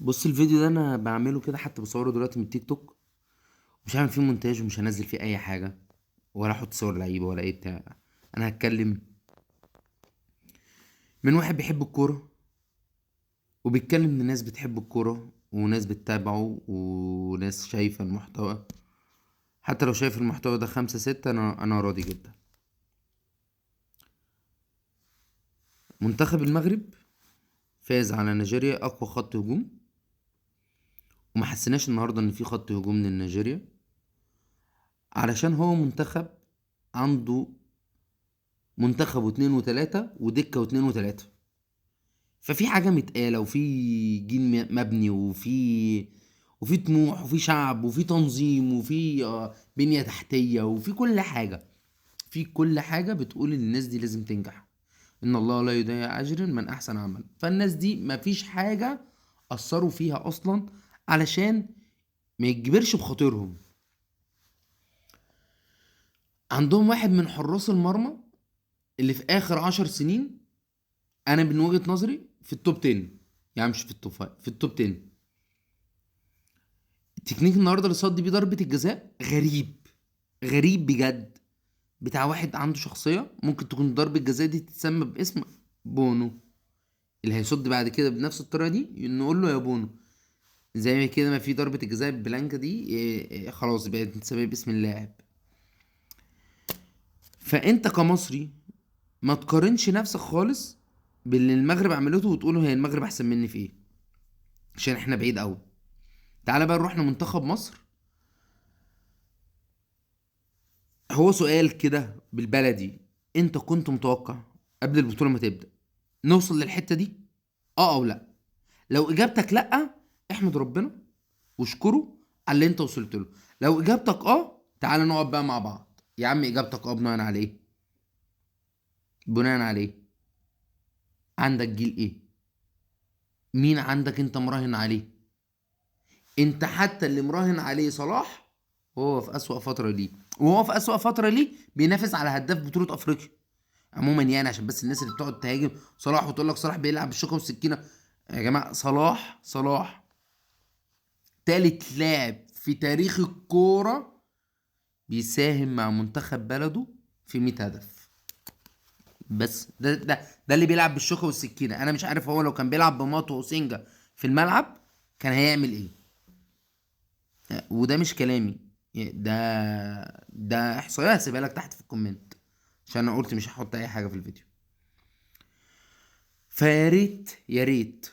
بص، الفيديو ده انا بعمله كده، حتى بصورة دلوقتي من التيك توك، مش هعمل فيه مونتاج ومش هنزل فيه اي حاجة ولا احط صور لعيبة ولا اي بتاع. انا هتكلم من واحد بيحب الكورة وبيتكلم من ناس بتحب الكورة وناس بتتابعه وناس شايفه المحتوى. حتى لو شايف المحتوى ده 5 6 انا راضي جدا. منتخب المغرب فاز على نيجيريا، اقوى خط هجوم، وما حسيناش النهارده ان في خط هجوم من نيجيريا، علشان هو منتخب عنده منتخب 2 و3 ودكه 2 و3، ففي حاجة متقاله وفي جيل مبني وفي طموح وفي شعب وفي تنظيم وفي بنيه تحتيه وفي كل حاجة. في كل حاجة بتقول ان الناس دي لازم تنجح، ان الله لا يضيع اجر من احسن عمل. فالناس دي مفيش حاجة اثروا فيها اصلا علشان ما يتجبرش بخاطرهم. عندهم واحد من حراس المرمى اللي في اخر 10 سنين انا من وجهة نظري في ال top 10، يعني مش في ال top 5، في ال top 10. التكنيك النهارده اللي صد بيه ضربة الجزاء غريب، غريب بجد، بتاع واحد عنده شخصية. ممكن تكون ضربة الجزاء دي تتسمى باسم بونو، اللي هيصد بعد كده بنفس الطريقة دي نقول له يا بونو. زي ما كده ما في ضربة الجزاء بلانكا دي خلاص بقت تتسمى باسم اللاعب. فانت كمصري ما تقارنش نفسك خالص باللي المغرب عملته وتقوله هي المغرب احسن مني في ايه، عشان احنا بعيد قوي. تعالى بقى نروح لمنتخب مصر. هو سؤال كده بالبلدي، انت كنت متوقع قبل البطولة ما تبدأ نوصل للحتة دي؟ او لا؟ لو اجابتك لا، احمد ربنا واشكره على اللي انت وصلت له. لو اجابتك تعالى نقعد بقى مع بعض. يا عم اجابتك بناء على ايه؟ بناء على ايه؟ عندك جيل ايه؟ مين عندك انت مراهن عليه؟ انت حتى اللي مراهن عليه صلاح وهو في اسوأ فترة ليه، وهو في اسوأ فترة ليه بينافس على هداف بطولة افريقيا. عموما يعني عشان بس الناس اللي بتقعد تهاجم صلاح وتقول لك صلاح بيلعب بالشوكة والسكينة، يا جماعة صلاح تالت لاعب في تاريخ الكورة بيساهم مع منتخب بلده في 100 هدف. بس ده اللي بيلعب بالشوكة والسكينة. انا مش عارف هو لو كان بيلعب بماطو وسنجة في الملعب كان هيعمل ايه. وده مش كلامي، ده احصائية هسيبها لك تحت في ال comment، عشان انا قلت مش هحط اي حاجة في الفيديو. فيا ريت، يا ريت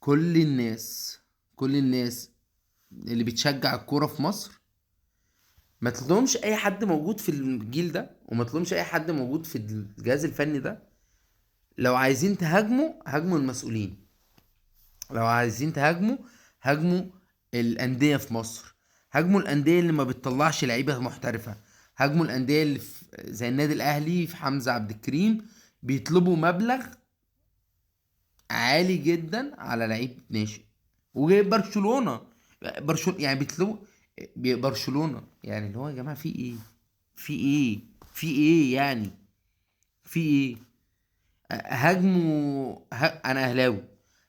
كل الناس اللي بتشجع الكورة في مصر ما تلومش اي حد موجود في الجيل ده، وما تلومش اي حد موجود في الجهاز الفني ده. لو عايزين تهاجموا، هاجموا المسؤولين. لو عايزين تهاجموا، هاجموا الاندية في مصر، هاجموا الاندية اللي ما بتطلعش لعيبة محترفه، هاجموا الاندية اللي زي النادي الاهلي في حمزة عبد الكريم بيطلبوا مبلغ عالي جدا على لعيب ناشئ، وجايب برشلونة، برشلونة يعني بيطلبوا برشلونة، يعني اللي هو يا جماعة في ايه؟ في ايه؟ في ايه يعني؟ في ايه؟ هاجموا، انا اهلاوي،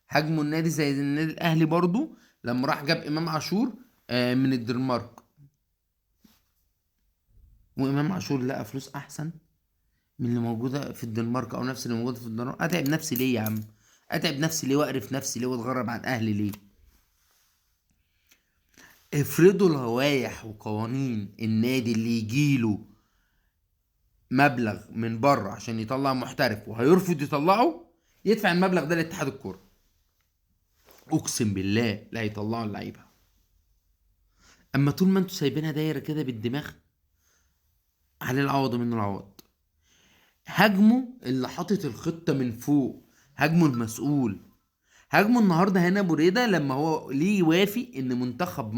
هاجموا النادي زي النادي الاهلي برضو لما راح جاب امام عاشور من الدنمارك، وامام عاشور لقى فلوس احسن من اللي موجودة في الدنمارك او نفس اللي موجودة في الدنمارك. اتعب نفسي ليه يا عم؟ اتعب نفسي ليه واقرف نفسي ليه واتغرب عن اهلي ليه؟ افرضوا لوائح وقوانين النادي اللي يجيله مبلغ من بره عشان يطلع محترف وهيرفض يطلعه، يدفع المبلغ ده لاتحاد الكورة. اقسم بالله لا يطلعوا اللعيبة. اما طول ما انتوا سايبينها دايرة كده بالدماغ، عليه العوض ومنه العوض. هاجموا اللي حاطط الخطة من فوق، هاجموا المسؤول، هاجموا النهارده هنا بريدة لما هو ليه يوافق ان منتخب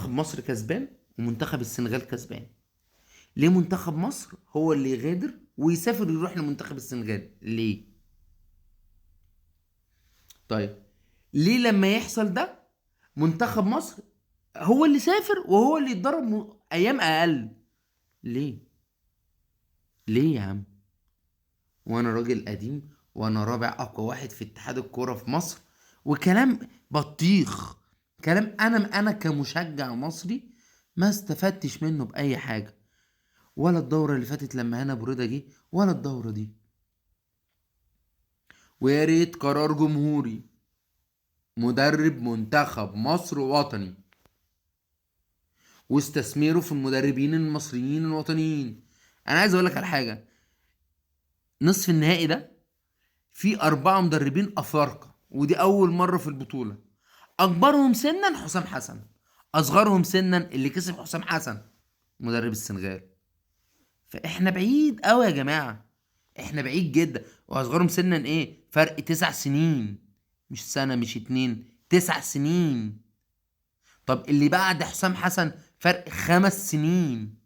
مصر كسبان ومنتخب السنغال كسبان. ليه منتخب مصر هو اللي يغادر ويسافر يروح لمنتخب السنغال؟ ليه؟ طيب ليه لما يحصل ده منتخب مصر هو اللي سافر وهو اللي يتدرب ايام اقل؟ ليه؟ ليه يا عم؟ وانا راجل قديم وانا رابع اقوى واحد في اتحاد الكورة في مصر، وكلام بطيخ، كلام انا كمشجع مصري ما استفدتش منه باي حاجة، ولا الدورة اللي فاتت لما هنا بريدة جه، ولا الدورة دي. ويا ريت قرار جمهوري، مدرب منتخب مصر وطني، واستثمره في المدربين المصريين الوطنيين. انا عايز اقول لك على حاجة، نصف النهائي ده في 4 مدربين افارقه، ودي اول مرة في البطولة. اكبرهم سنا حسام حسن، اصغرهم سنا اللي كسب حسام حسن مدرب السنغال. فاحنا بعيد قوي يا جماعة، احنا بعيد جدا. واصغرهم سنا ايه؟ فرق 9 سنين، مش سنة مش 2، 9 سنين. طب اللي بعد حسام حسن فرق 5 سنين.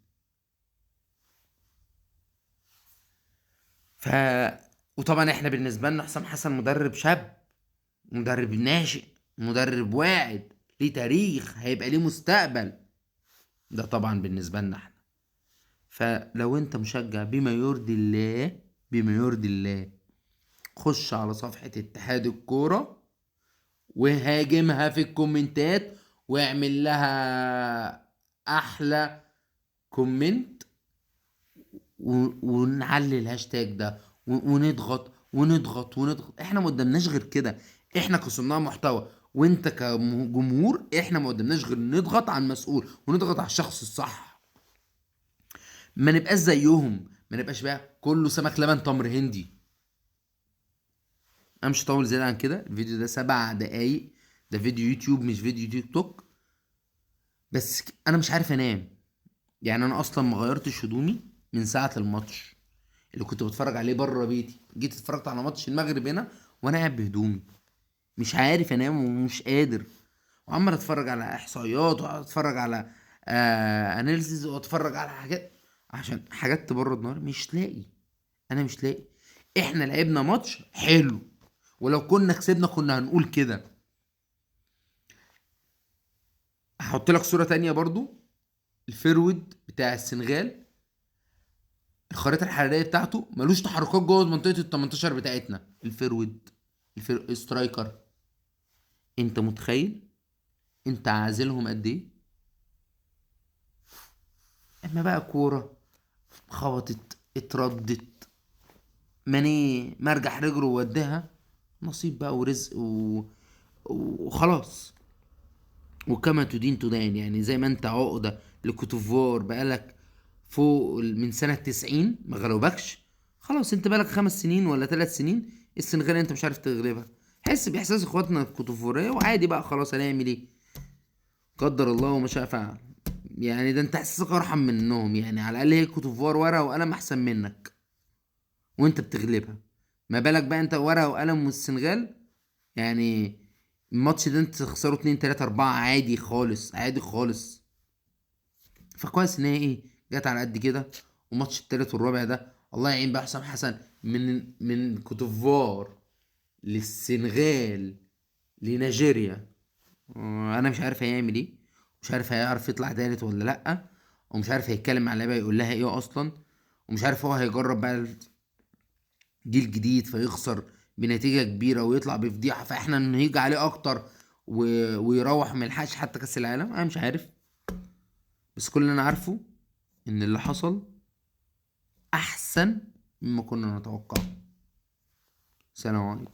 وطبعا احنا بالنسبة لنا حسام حسن مدرب شاب، مدرب ناشئ، مدرب واعد، ليه تاريخ، هيبقى ليه مستقبل. ده طبعا بالنسبة لنا احنا. فلو انت مشجع بما يرضي الله، بما يرضي الله، خش على صفحة اتحاد الكورة وهاجمها في الكومنتات، واعمل لها احلى comment، ونعلي الهاشتاج ده، ونضغط ونضغط ونضغط. احنا ما قدامناش غير كده، احنا كصناع محتوى وانت كجمهور، احنا ما قدامناش غير نضغط على المسؤول ونضغط على الشخص الصح. ما نبقاش زيهم، ما نبقاش بقى كله سمك لبن تمر هندي. انا مش هطول زيادة عن كده، الفيديو ده 7 دقايق، ده فيديو يوتيوب مش فيديو تيك توك. بس انا مش عارف انام، يعني انا اصلا ما غيرتش هدومي من ساعة الماتش اللي كنت بتفرج عليه بره بيتي. جيت اتفرجت على ماتش المغرب هنا وانا قاعد بهدومي، مش عارف انام ومش قادر، وعمال اتفرج على احصائيات واتفرج على analysis واتفرج على حاجات، عشان حاجات تبرد نار. مش لاقي، انا مش لاقي. احنا لعبنا ماتش حلو، ولو كنا كسبنا كنا هنقول كده. هحط لك صورة تانية برضو، ال forward بتاع السنغال، الخريطة الحرارية بتاعته ملوش تحركات جوه منطقة ال 18 بتاعتنا. ال forward، striker، انت متخيل انت عازلهم قد ايه؟ اما بقى كورة خبطت اتردت، ماني مرجح رجله ووداها، نصيب بقى ورزق وخلاص. وكما تدين تدان، يعني زي ما انت عقدة لكوتوفوار بقالك فوق من سنة 90 ما غلبكش، خلاص انت بقالك 5 سنين ولا 3 سنين السنغال انت مش عارف تغلبها. حس باحساس اخواتنا الكوتوفورية وعادي بقى، خلاص هنعمل ايه، قدر الله وما شاء فعل. يعني ده انت احساسك ارحم منهم، يعني على الاقل هي كوتوفوار ورقة وقلم احسن منك وانت بتغلبها، ما بالك بقى انت ورقة وقلم والسنغال. يعني الماتش ده انت تخسره 2 3 4 عادي خالص، عادي خالص. فكويس ان هي ايه جت على قد كده. وماتش التالت والرابع ده الله يعين بقى حسام حسن، من كوتوفوار للسنغال لنيجيريا، انا مش عارف هيعمل ايه، مش عارف هيعرف يطلع تالت ولا لا، ومش عارف هيتكلم مع اللعيبة يقول لها ايه اصلا، ومش عارف هو هيجرب بقى جيل جديد فيخسر بنتيجة كبيرة ويطلع بفضيحه فاحنا نهيج عليه اكتر ويروح ما يلحقش حتى كاس العالم. انا مش عارف، بس كل اللي انا عارفه ان اللي حصل احسن مما كنا نتوقعه. سلام عليكم.